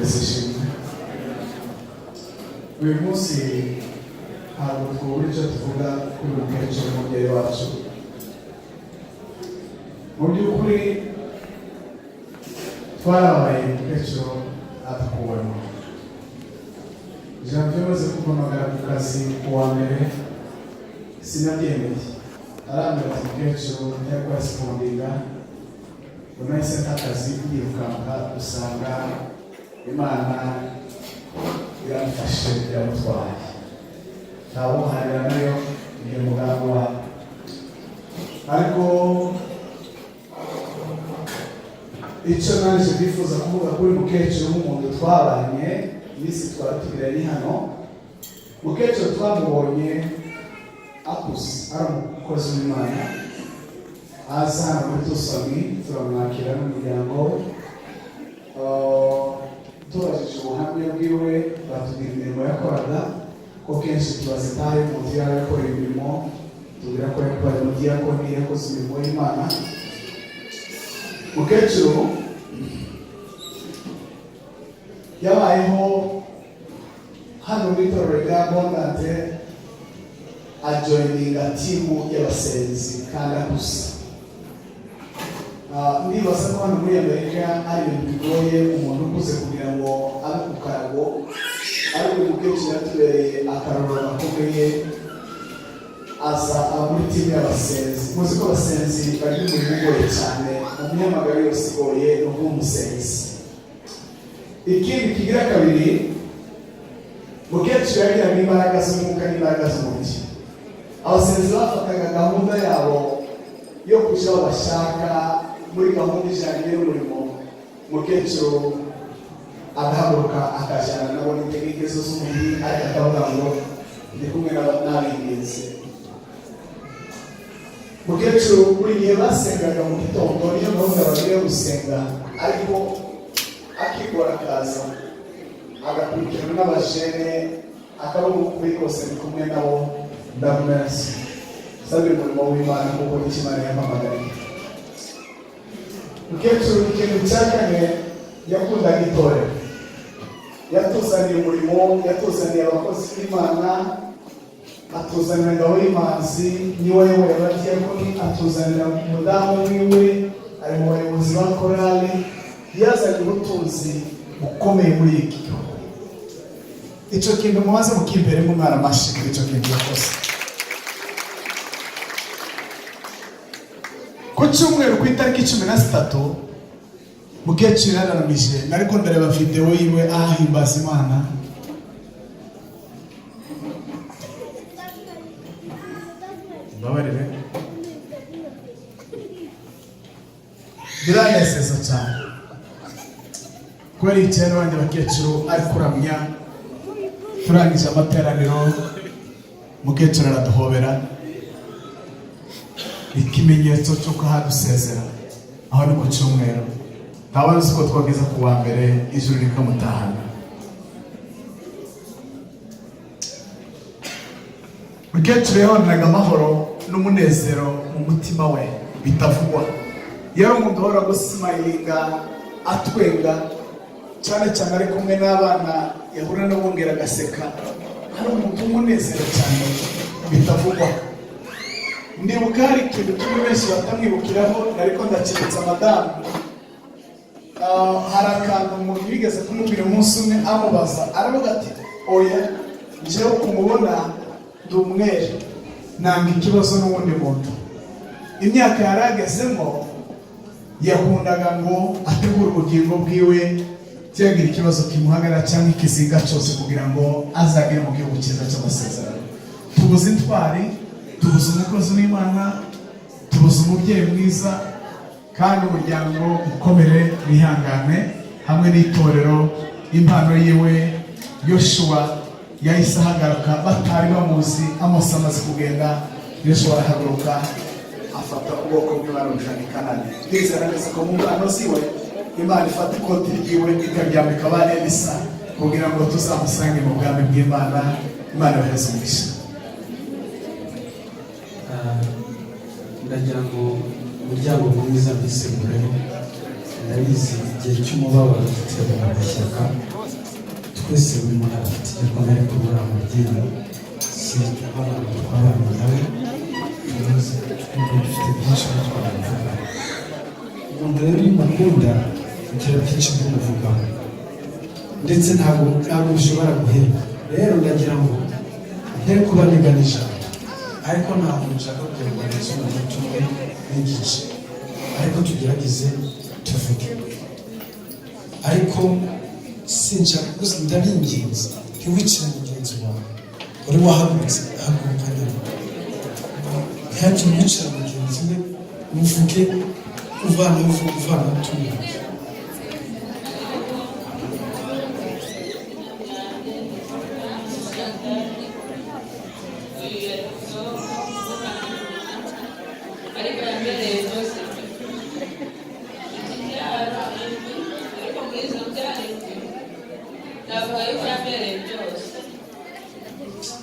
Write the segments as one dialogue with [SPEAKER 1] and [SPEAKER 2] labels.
[SPEAKER 1] Yesu ishimwe. Uyu munsi ntabwo twubura icyo tuvuga kuri mukecuru, umubyeyi wacu. Mu by'ukuri twarabaye, mukecuru atukuwemo. Janvier amaze kumpamagara ku kazi ku wa mbere, sinabyemeye. Arambwira ati mukecuru ntiyari kurespondinga. Ngo nahise nta kazi, yirukanka usanga Imana iramufashe, iramutwaye. Ntawuharira nayo, ni umugambi wayo. Ariko icyo naje bifuza kuvuga kuri mukecuru nk'umuntu twabanye iminsi twari tugiranye hano, mukecuru twamubonye akuze, ari umukozi w'Imana, aza hano muri Tucson, turamwakira n'umuryango. Tubajije ubuhamya bwiwe, batubwira imirimo yakoraga, ko kenshi tubaza itahe umuntu yaba yakoreye imirimo, tubwira ko yakoraye umudiyakoni, yakoze imirimo y'Imana. Mukecuru yabayeho hano mu itorero rya Abundant, ajoininga team y'abasenzi kandi akuze. Ndibaza ko hano muri Amerika ari ibintu bigoye umuntu ukuze kugira ngo abe ku karago, ariko uyu mukecuru yatubereye akarorero gakomeye, aza aba muri team y'abasenzi. Muzi ko abasenzi bagira umurimo ugoye cyane. Mu mihamagaro yose igoye ni ukuba umusenzi. Ikindi kigira kabiri, mukecuru yagiraga imbaraga z'umwuka n'imbaraga z'umubiri. Abasenzi bafataga gahunda yabo yo kujya aho bashaka muri gahunda ijyanye n'umurimo, mukecuru agahaguruka akajyana nabo n'intege ze z'umubiri, ariko akavuga ngo ndi kumwe n'ab'ingenzi. Mukecuru buri gihe basengaga mu gitondo, niyo gahunda bagiye gusenga, ariko akigora akaza agakurikirana n'abajene, akavuga ukuri kose, ndi kumwe nabo, ndamurasi sabira umurimo w'Imana kuko nicyo Imana yampamagariye. Mukecuru, ikintu cya kane, yakundaga itorero. Yatuzaniye umurimo, yatuzaniye abakozi b'Imana, atuzanira Ngabo y'Imanzi, niwe wayoboye abadiyakoni, atuzanira umudamu wiwe ari mu bayobozi ba korali. Yazanye ubutunzi bukomeye muri iki gihugu. Icyo kintu mumaze mukimperemo umwana amashyi kuri icyo kintu yakoze. Ku cyumweru, ku itariki 13, mukecuru yararamije. Ariko ndareba videwo yiwe ahimbaza Imana. Mbabarire, biranezeza cyane kubera yicaye n'abandi bakecuru ari kuramya. Turangije amateraniro, mukecuru araduhobera, ikimenyetso cy'uko ahadusezera. Aho ni ku cyumweru, ntawe uzi ko twageze ku wa mbere, ijuru rikamutahana. Mukecuru yahoranaga amahoro n'umunezero mu mutima we bitavugwa. Yari umuntu uhora gusmilinga, atwenga cyane cyane ari kumwe n'abana, yahura n'abungera agaseka. Ari umuntu w'umunezero cyane bitavugwa. Ndibuka hari ikintu kimwe benshi batamwibukiraho, ariko ndakibutsa madamu. Hari akantu umuntu yigeze kumubwira umunsi umwe, amubaza, aravuga ati oya, njyewe kumubona ndi umwere, nanga ikibazo n'uwundi muntu. Imyaka yari agezemo, yakundaga ngo ategure ubugingo bwiwe, cyagira ikibazo kimuhagarara cyangwa ikizinga cyose, kugira ngo azagere mu gihugu cyiza cy'amasezerano. Tubuze intwari, tubuze umukozi w'Imana, tubuze umubyeyi mwiza. Kandi umuryango ukomere, wihangane hamwe n'itorero. Impano yiwe, Yoshuwa yahise ahagaruka batari bamuzi. Amosi amaze kugenda, Yoshuwa arahaguruka, afata ubwoko bw'Imana bujana i Kanani. Ndizera neza ko mu mpano ziwe Imana ifata ikoti ryiwe ikaryambika ba Elisa, kugira ngo tuzamusange mu bwami bw'Imana. Imana yohereze umugisha.
[SPEAKER 2] Ndagira ngo umuryango mwiza mbisegureho. Ndabizi, igihe cy'umubabaro gitera umuntu ishyaka. Twese, buri muntu afite igikomere kubura umubyeyi. Si abana twabanye nawe, tuzi twumva dufite byinshi byo twamuvuga. Umuntu rero iyo umukunda ugira byinshi byo umuvugaho, ndetse ntabwo bishobora guhera. Rero ndagira ngo nte kuba nigana ijambo, ariko ntabwo nshaka kugira ngo neze umunota umwe n'igice, ariko tugerageze tuvuge. Ariko sinshaka gusa, ndabinginze, ntiwicire mugenzi wawe wari wahagurutse. Haguruka nawe, ntihagire uwicira mugenzi we. Uvuge uvana, uvuge uvana utumva.
[SPEAKER 3] Uyu yari ariko yambereye byose. Imbyaro indwi, ariko muri izo mbyaro indwi navuga yuko yambereye byose.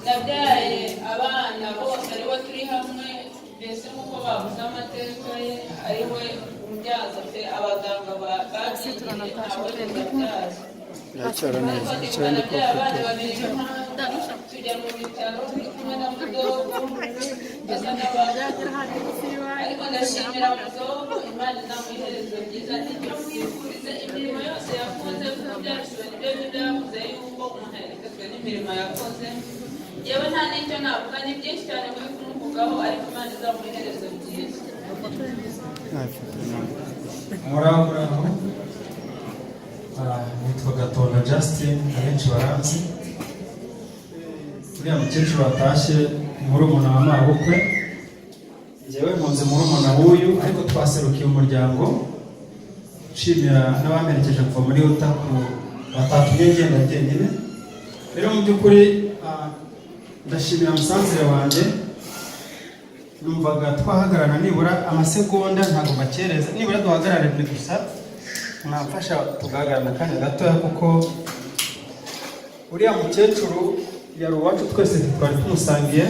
[SPEAKER 3] Nabyaye abana bose aribo turi hamwe, mbese nk'uko bavuze amateka ye, ari we umbyaza pe. Abaganga babyigiye ntawe ndabyaza.
[SPEAKER 4] Iracyara neza.
[SPEAKER 3] Ariko
[SPEAKER 4] Icyara ndi
[SPEAKER 3] nabyaye abana
[SPEAKER 4] kubafotora.
[SPEAKER 3] babiri b'impanga, tujya mu bitaro turi kumwe na mudogo, basa n'abantu. Ariko ndashimira mudogo, Imana izamuha iherezo ryiza. Nicyo mwifurize, imirimo yose yakoze, kuko byarushiwe nibyo byo yavuze yuko umuntu yarekejwe n'imirimo yakoze. Yewe, nta n'icyo navuga, ni byinshi cyane muri kumuvugaho, ariko Imana izamuha iherezo ryiza.
[SPEAKER 5] Muraho, muraho. Nitwa Gatonda Justin, abenshi baranzi. Uriya mukecuru watashye ni murumuna wa mabukwe. Njyewe mpunze murumuna w'uyu, ariko twaserukiye umuryango. Nshimira n'abamperekeje kuva muri Utah, ku batatumye ngenda jyenyine. Rero mu by'ukuri ndashimira musanzire wanjye. Numvaga twahagarara nibura amasegonda, ntabwo mbakereza, nibura duhagarare gusa, mwamfasha tugahagarara akanya gatoya, kuko uriya mukecuru yari uwacu twese, twari tumusangiye.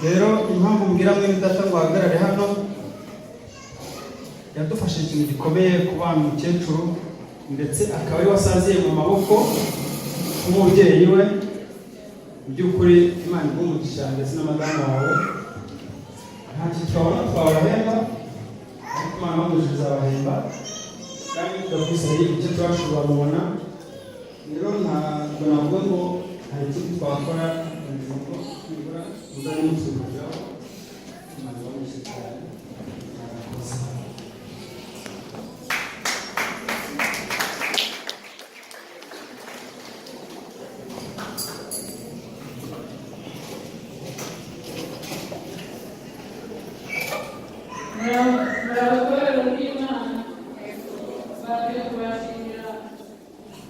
[SPEAKER 5] Rero impamvu mbwira mwene data ngo ahagarare hano, yadufashije ikintu gikomeye kubana umukecuru, ndetse akaba ari we wasaziye mu maboko nk'umubyeyi we. Mu by'ukuri Imana iguhe umugisha, ndetse na madamu wawe. Nta kintu twabona twabahemba, ariko Imana yo izabahemba, kandi tudakwisa icyo twashobora mubona. Rero ntabwo navuga ngo hari ikindi twakora ngo nibura muzajye mutubwiraho. Imana ibahe umugisha cyane, murakoze.
[SPEAKER 3] Murabatorero b'Imana, baje kubashimira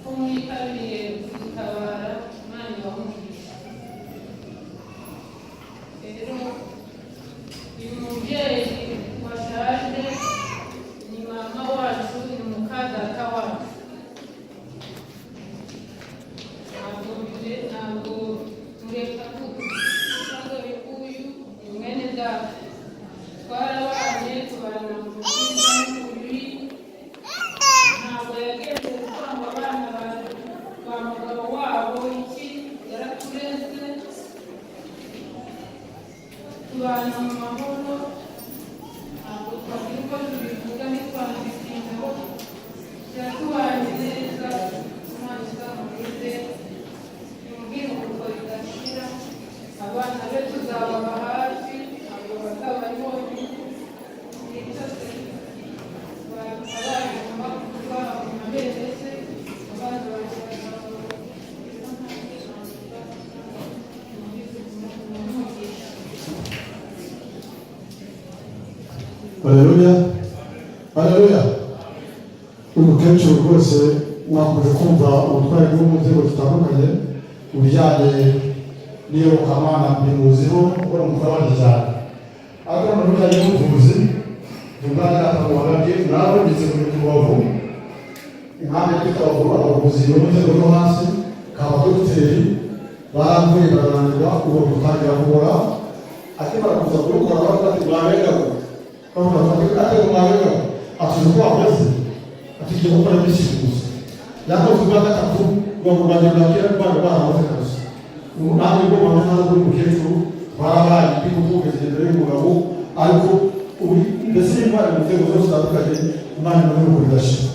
[SPEAKER 3] ko mwitabiriye kudutabara. Imana ibahe umugisha. Rero uyu mubyeyi washaje ni mama wacu, ni mukadata wacu. Ntabwo mureka kuvuga, uyu nguyu ni mwene data, twarabanye, tubana mu bwiza no mu bibi. Ntabwo yagenze kwanga abana ba mugabo wabo iki, yaratureze, tubana mu mahoro. Ntabwo twagira uko tubivuga, ntitwanabitindaho. Yatubanye neza, Imana izamurinde, imuhe ridashira. Abana be tuzababa hafi, ntabwo bazaba ari bonyine. Igihe cyose abana kuba bene se, abana banjye bazaba umugisha.
[SPEAKER 6] Haleluya, haleluya! Uyu mukecuru rwose mwakomeje kumva ubutwari bwo mu nzego zitandukanye mu bijyanye n'iyobokamana, mbimuziho kuko ni umufana cyane, ariko mu bijyanye n'ubuvuzi umwana akamuha. Narabonetse mu Rubavu, inkambi twita abavuzi bo mu nzego zo hasi, kaba dogiteri, baramvuye barananirwa, ubu gutangira kubora. Akimara kuza kubikora baravuga ati mwabengago, bavuga ati ate mwabengago. Atuzi ko wakoze, ati igiye gukora iminsi gusa. Yakoze ubwa gatatu, rwanda rwanjye rwakira rwanda rwarahoze kabisa. Ubu nanjye ubwo mbona nkaza kuri mukecuru, twarabaye ndi kumwumvise imbere y'umugabo, ariko ubu mbese n'indwara mu nzego zose zitandukanye, Imana imuhe uko bidashira.